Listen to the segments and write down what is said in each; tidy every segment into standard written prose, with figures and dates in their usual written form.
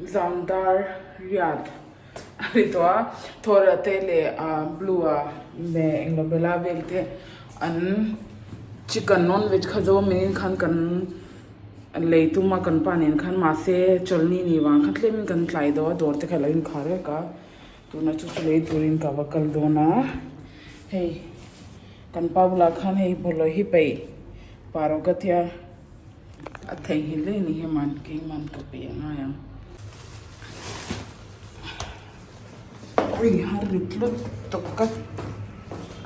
Zan dar riat a ni tawh a, Thawra te leh ah blue a leh englo bela vel te an chicken non veg kha zo min khan kan lei tum a kan pa nen khan mahse chawlhni ni vang khan tlemin kan tlai deuh a dawr te kha a lo inkhar vek a tuna chu chu lei turin ka va kal dawn a hei kan pa bulah khan hei bawlhhlawh hi peih pah rawh ka tia. A theihnghilh daih ni hi man keimah ka pe angai ang. Ui a rit lutuk a,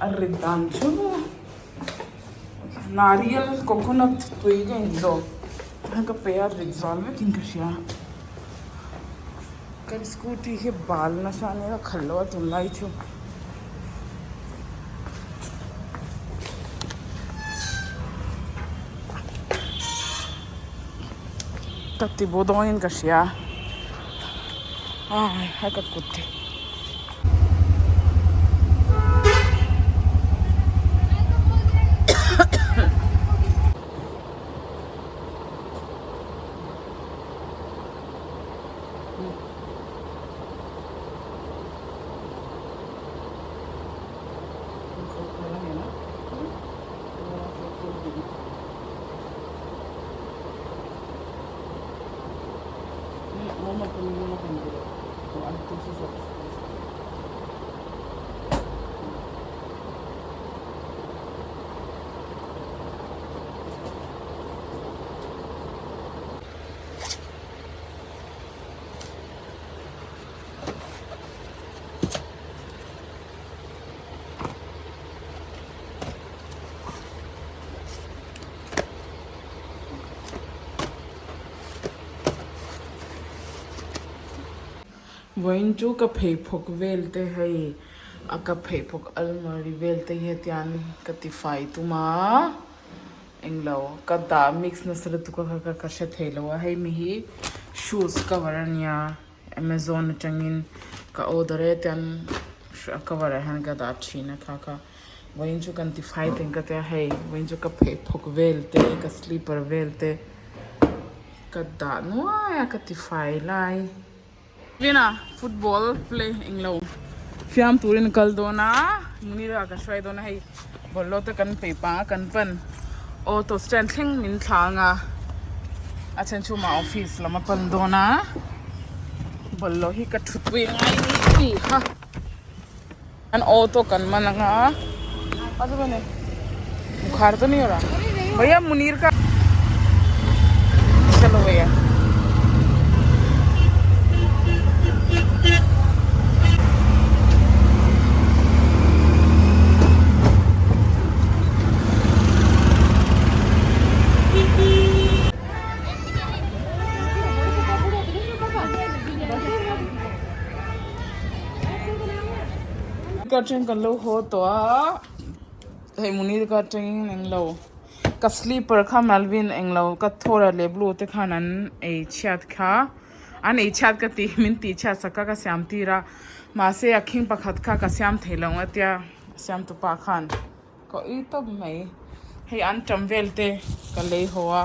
a rit dan chu nariyal coconut tui ka in zawh khan ka pe a rit zal vekin ka hria. Kan scooty hi bal nasa ania ka khalh lo a tunlai chu. Ka ti bu dawnin ka hria a ka kut te. Vawiin chu ka pheiphawk vel te hei a ka pheiphawk almari vel te hi hetiang ka tifai tum a englo ka dah mix nasa lutuk a kha ka hre thei lo a hei mi hi shoes cover ania. Amazon atangin ka order e tian a cover ah hian ka dah thin a kha kha vawiin chu kan ti fai teng ka tia hei vawiin chu ka pheiphawk vel te ka slipper vel te ka dah nuai a ka ti fai lai. Vina football play englo fiam turin a kal dawn a Munira ka hruai dawn a hei bawlhhlawh te kan peih pang a kan pan auto stand thleng min thla ang a a then chu mah office lam a pan dawn a bawlhhlawh hi ka thutpui ngai ni ha an auto kan man ang a bukhar te ni ora bhaiya munir ka chalo bhaiya. Ka atang kan lo haw tawh a hei Munir ka atangin englo ka slipper kha Malvin englo ka thawra leh blue te khan an ei chhiat kha an ei chhiat ka tih min tih chhiat sak kha ka siam tir a mahse a khing pakhat kha ka siam thei lo ang tia siam tupa khan ka ui tawp mai hei an tam vel te ka lei haw a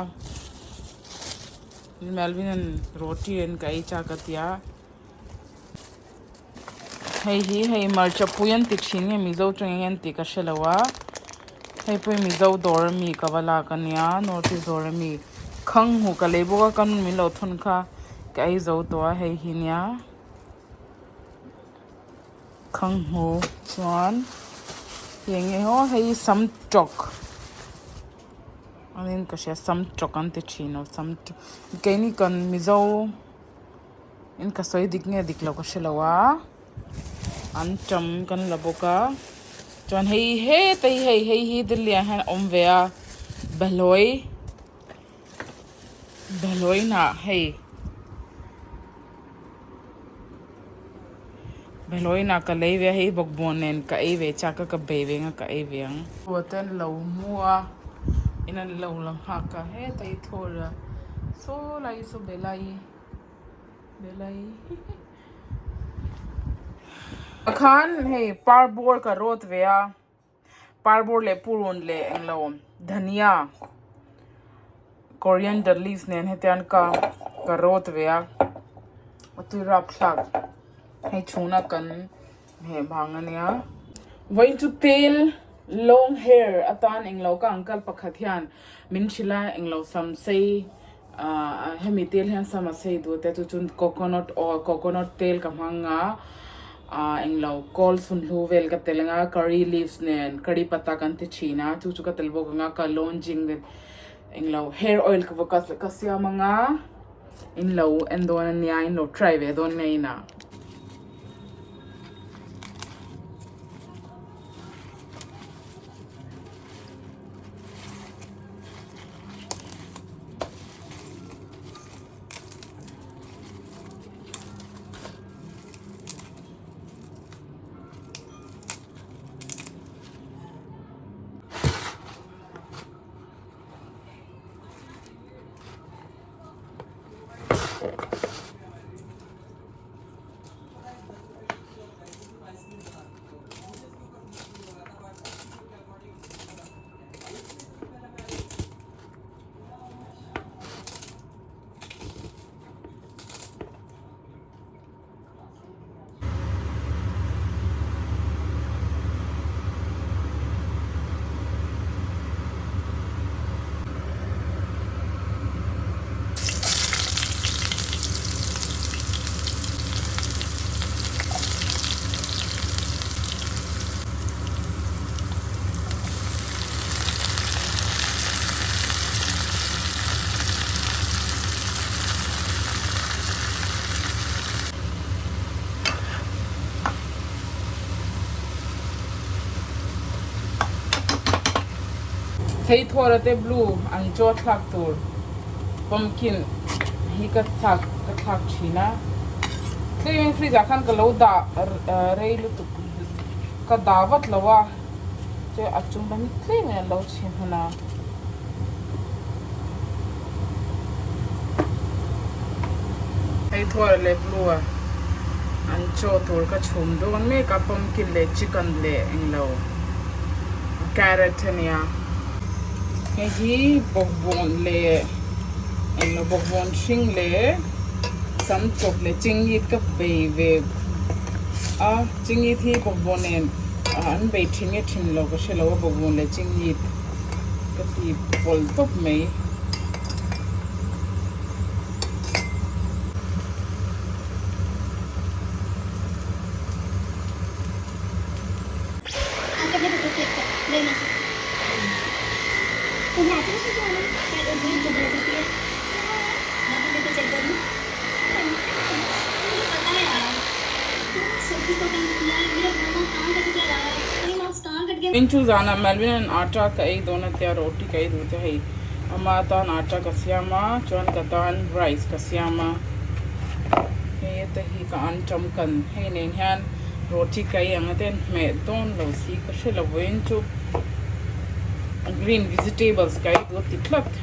Malvin an roti an ka ei chak a tia. Hei hi hei hmarcha pui an ti thin nge mizo tawng eng an tih ka hre lo a hei pawh hi mizo dawr ami ka va lak ania north east dawr ami khang hmuh ka lei bawk a ka nu min lo thawn kha ka ei zo tawh a hei hi nia khang hmu chuan hei eng nge aw hei hi sam tawk aniin ka hria sam tawk an ti thin aw sam tawk keini kan mizo. In ka sawi dik nge dik lo ka hre lo a an tam kan la bawk a chuan hei heta hi hei hei hi Delhi ah hian a awm ve a behlawi behlawi hnah hei behlawi hnah ka lei ve a hei bawkbawn nen ka ei ve chak a ka bei ve ang a ka ei ve ang. Te an lo mu a in an lo la nghak a heta hi thaw a saw lai saw belai. Khan hei par bawr ka rawt ve a par bawr leh purun leh englo dhania coriander leaves nen hetiang ka ka rawt ve a. A tui rapthlak hei chhuna kan heh vang ania. Vawiin chu tel long hair atan englo ka uncle pakhat hian min hrilh a englo sam sei ah hemi tel hian sam a sei duh te chu chuan coconut oil coconut tel ka hmang a ah englo kawl sunhlu vel ka tel anga curry leaves nen curry patta kan ti thin a chu chu ka tel bawk anga ka launching vel englo hair oil ka va ka siam anga. In lo en dawn ania in lo try ve dawn nia inah. Thei thawra te blue an chaw thlak tur pumpkin hi ka thlak ka thlak thin a tlemin fridge ah khan ka lo dah rei lutuk ka dah vat lo a chuan a chung lam hi tlemin a lo chhe hman a. Hei thuara leh blue a an chaw tur ka chhum dawn mek a pumpkin leh chicken leh englo carrot ania hei hi bawkbawn leh englo bawkbawn hring leh sam chawp leh chingit ka bei ve a chingit hi bawkbawn nen an bei thin nge thin lo ka hrelo a bawkbawn leh chingit. Ka ti pawlh tawp mai. Inchu zanah Melvin an atta ka ei dawn a tia roti ka ei duh che hei ama tan atta ka siam a chuan ka tan rice ka siam a hei heta hi ka anṭam kan hei nen hian roti ka ei ang a ten hmeh dawn lo si ka hre lo vawiin chu green vegetables ka ei duh a ti tlat.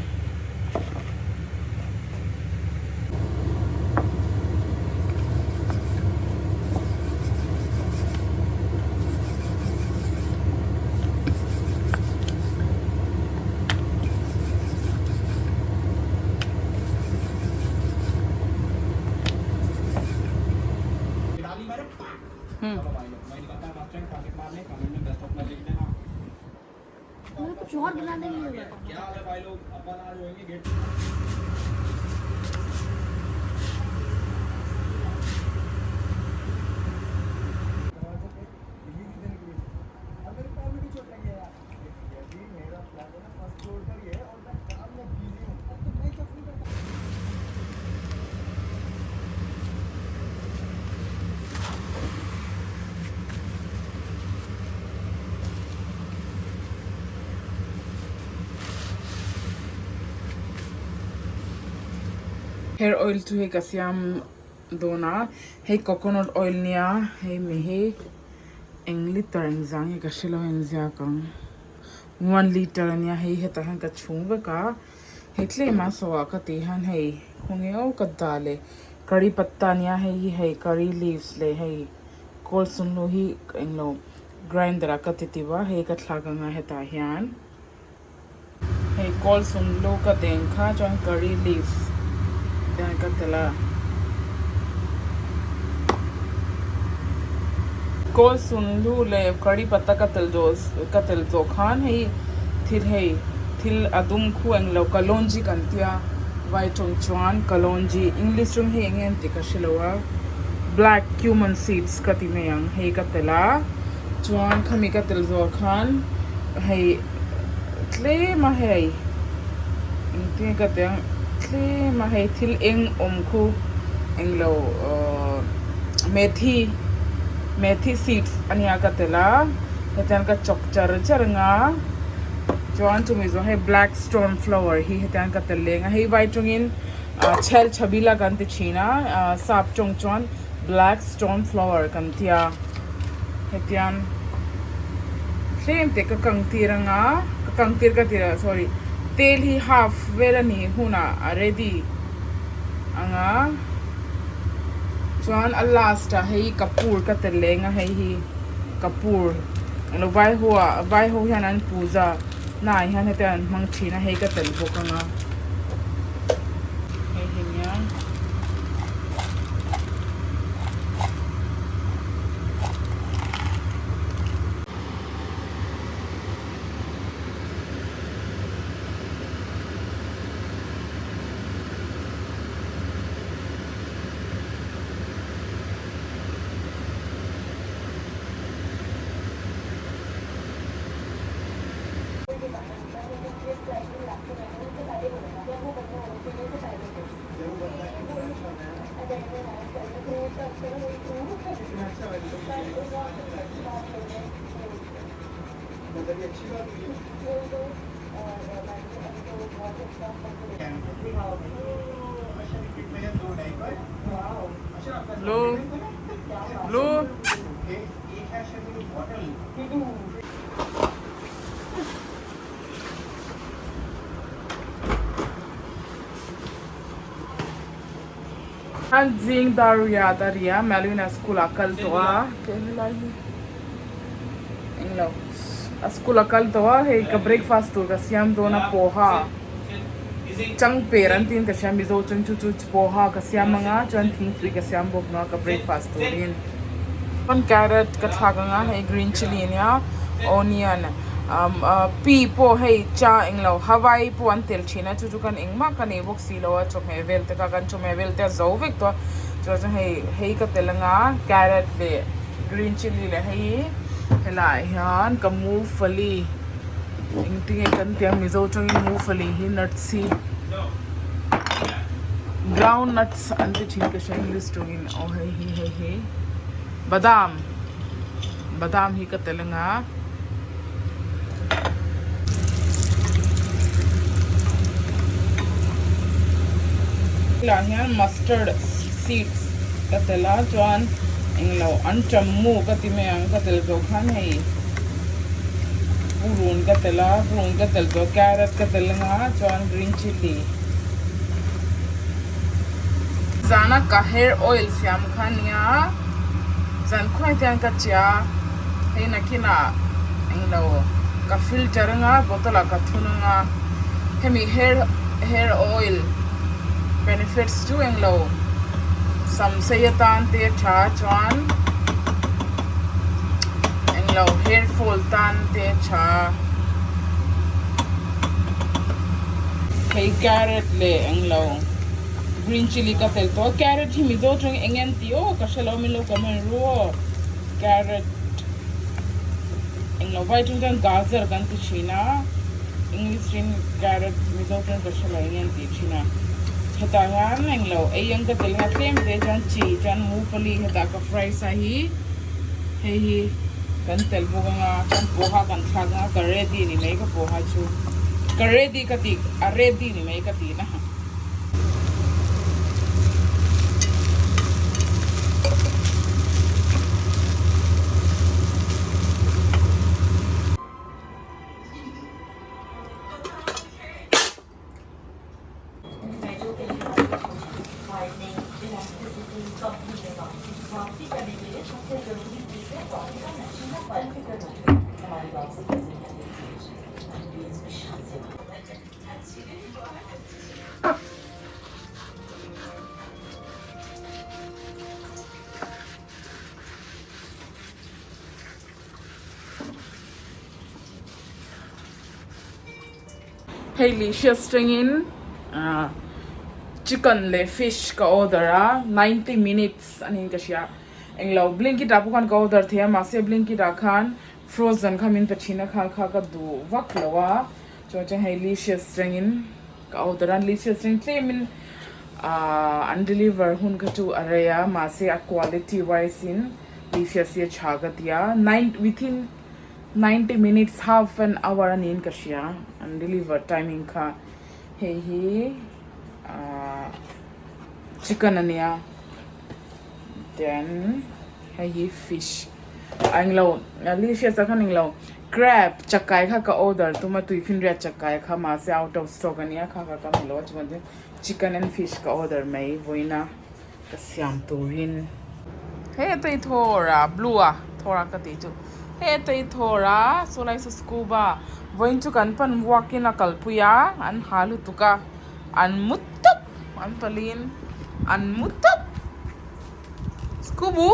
Hair oil chu hei ka siam dawn a hei coconut oil nia hei mi hi eng liter eng zang nge ka hrelo a inziak ang one liter ania hei hetah hian ka chhung vek a hei tlem a saw ah ka tih hian hei khawnge aw ka dah leh curry patta ania hei hi hei curry leaves leh hei kawl sunhlu hi englo grinder ah ka ti tiu a hei ka thlak anga hetah hian hei kawl sunhlu ka deng kha chuan curry leaves te hian ka telh a. Kawl sunhlu leh curry patta ka tel zawh ka tel zawh khan hei thil hei thil a dum khu englo kalonji kan tia vai tawng chuan kalonji english rawng hi enge an tih ka hrelo a black cumin seeds ka ti mai ang hei ka tel a chuan khami ka tel zawh khan hei tlem a hei engtin ka ti ang tlem a hei thil eng awm khu englo ahh methi methi seeds a nia ka tel a hetiang ka chawk char char anga chuan chumi zawh hei black stone flower hi hetiang ka tel leng a hei vai tawngin ah chhel chhabila kan ti thin a ah sap tawng chuan black stone flower kan tia hetiang tlem te ka kang tir anga ka kang tir ka ti lo sorry tel hi half vel a nih hunah a ready anga chuan a last ah hei kapur ka tel leng a hei hi kapur eng lo vai ho ah vai ho hian an puja na ah hian hetiang an hmang thin a hei ka tel bawk anga hei hi nia. Blue blue An zing dar riat a ri a Malwina school ah kal tawh a helai hi englo a school ah kal tawh a hei ka breakfast tur ka siam dawn a poha changper an tiin ka hria mizo chuan chu chu poha ka siam anga chuan thingpui ka siam bawk ang a ka breakfast turin chuan carrot ka thlak anga hei green chilli ania onion pea pawh hei cha englo hawaii pawh an tel thin a chu chu khan engmah ka nei bawk si lo a chawhmeh vel te kha kan chawhmeh vel te a zo vek tawh a chuan chuan hei hei ka tel anga carrot leh green chilli leh hei helaiah hian ka mufali engtinge kan tih ang mizo tawngin mufali hi nuts hi ground nuts an ti thin ka hria english tawngin aw hei hi hei hi badam badam hi ka tel anga. Helaiah hian mustard seeds ka tel a chuan englo an ṭam mu ka ti mai ang ka tel zawh khan hei purun ka tel a purun ka tel zawh carrot ka tel anga chuan green chilli zana ka hair oil siam kha ania zan khuai te hian ka tia hei nakinah englo ka filter anga bottle ah ka thun anga hemi hair hair oil benefits chu englo sam sei atan te tha chuan englo hair fall tan te tha hei carrot leh englo green chilli ka tel tawh a carrot hi mizo tawng eng an tih aw ka hrelo min lo comment ru aw carrot englo vai tawng chuan gajar kan ti thin a english in carrot mizo tawng ka hrelo eng an tih thin a hetah hian englo ei ang ka tel a tlem te chuan chi chuan mufali hetah ka fry sa hi hei hi kan tel bawk anga chuan poha kan thlak anga ka ready ni mai ka poha chu ka ready ka tih a ready ni mai ka tih na. Hei Licious tangin chicken leh fish ka order a, 90 minutes a niin ka hria. Englo Blinkit ah pawh khan ka order thei a, mahse Blinkit ah khan frozen kha min pe thin a, kha kha ka duh vak lo a. Chuan chuan hei Licious tangin ka order a, Licious tang tlemin an deliver hun kha chu a rei a, mahse a quality wise in Licious hi a tha ka ti a, nine within 90 minutes half an hour a niin ka hria an deliver timing kha hei hi ahh chicken a nia then hei hi fish a englo licious ah khan englo crab chakai kha ka order tum a tuifinriat chakai kha mahse out of stock a nia kha kha ka hmu lo a chuan chicken and fish ka order mai vawiin a. Ka siam turin he tei thawr a blue a thawr a ka tih chu he tei thawr a saw lai saw scuba vawiin chu kan pan walk in a kalpui a an ha lutuk a an mu tawp an palin an mu tawp scubu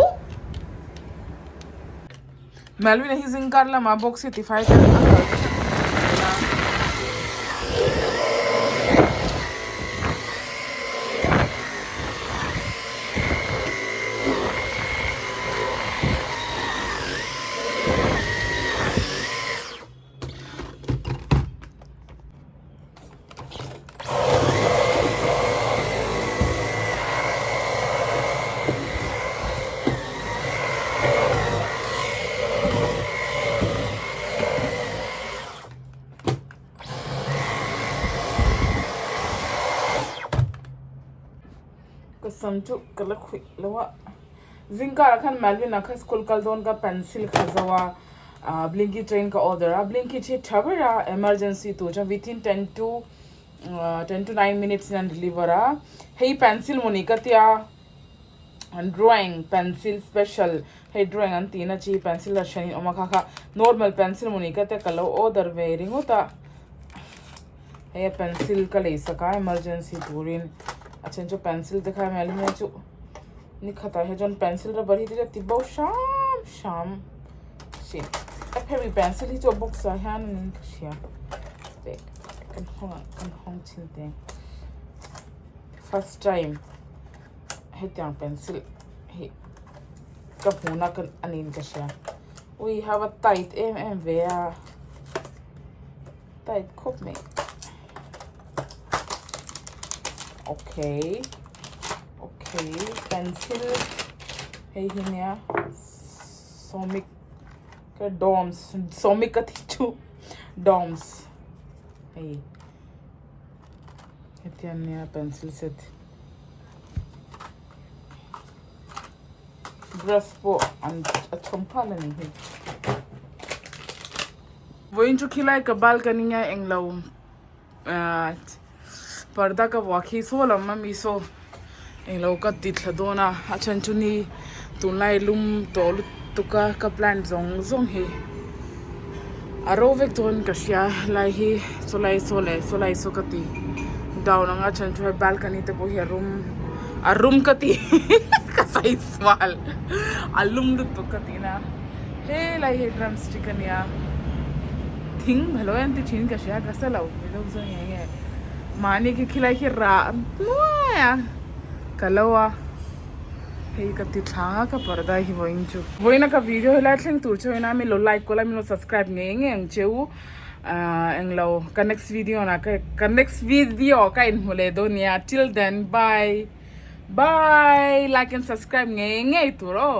Melvin a hi zingkar lamah box hi tifai ten a kal a. Ka sam chu ka la khuih lo a zingkarah khan Melvin ah kha school kal dawn ka pencil kha zo a ah blinky train ka order a blinky hi tha ber a emergency tur chuan within 10 to 10 to 9 minutes in an deliver a hei pencil mawni ka tia drawing pencil special hei drawing an tihna chi pencil a hran in awm a kha kha normal pencil mawni ka tia ka lo order ve ringawt a hei a pencil ka lei sak a emergency turin a then chu pencil te kha emaw chu ni khatah hian chuan pencil rubber hi te chu a ti bo hram hram thin a phei pencil hi chu a box ah hian a niin ka hria teh kan hawng ang kan hawng chhin teh ang first time hetiang pencil hi ka hmuhna ka a niin ka hria ui hava tight em em ve a tight khawp mai okay okay pencil hei hi nia sawmik ka doms sawmik ka tih chu doms hei hetiang nia pencil set brush pawh an a chhawm nghal a ni hei. Vawiin chu khilai ka balcony nge englo ahh parda ka vuah khi saw lam ami saw englo ka ti thla dawn a a then chu ni tunlai lum tawh lutuk a ka plant zawng zawng hi a ro vek dawn ka hria helai hi sawlai saw leh sawlai saw ka ti down ang a then chu hei balcony te pawh hi a rum a rum ka ti ka sawi sual a lum lutuk ka tih na. Helai hi drumstick a nia thing halo an ti thin ka hria ka sa lo mizo chu nge nge mahni khi khilai khi rah nuai a ka lo a hei ka ti thlang a ka parda hi vawiin chu vawiin a ka video helai thleng tur chu ina min lo like kual a min lo subscribe ngei ngei ang cheu ah englo ka next video na ka next video ka inhmu leh dawn nia till then bye bye like and subscribe ngei ngei tur aw.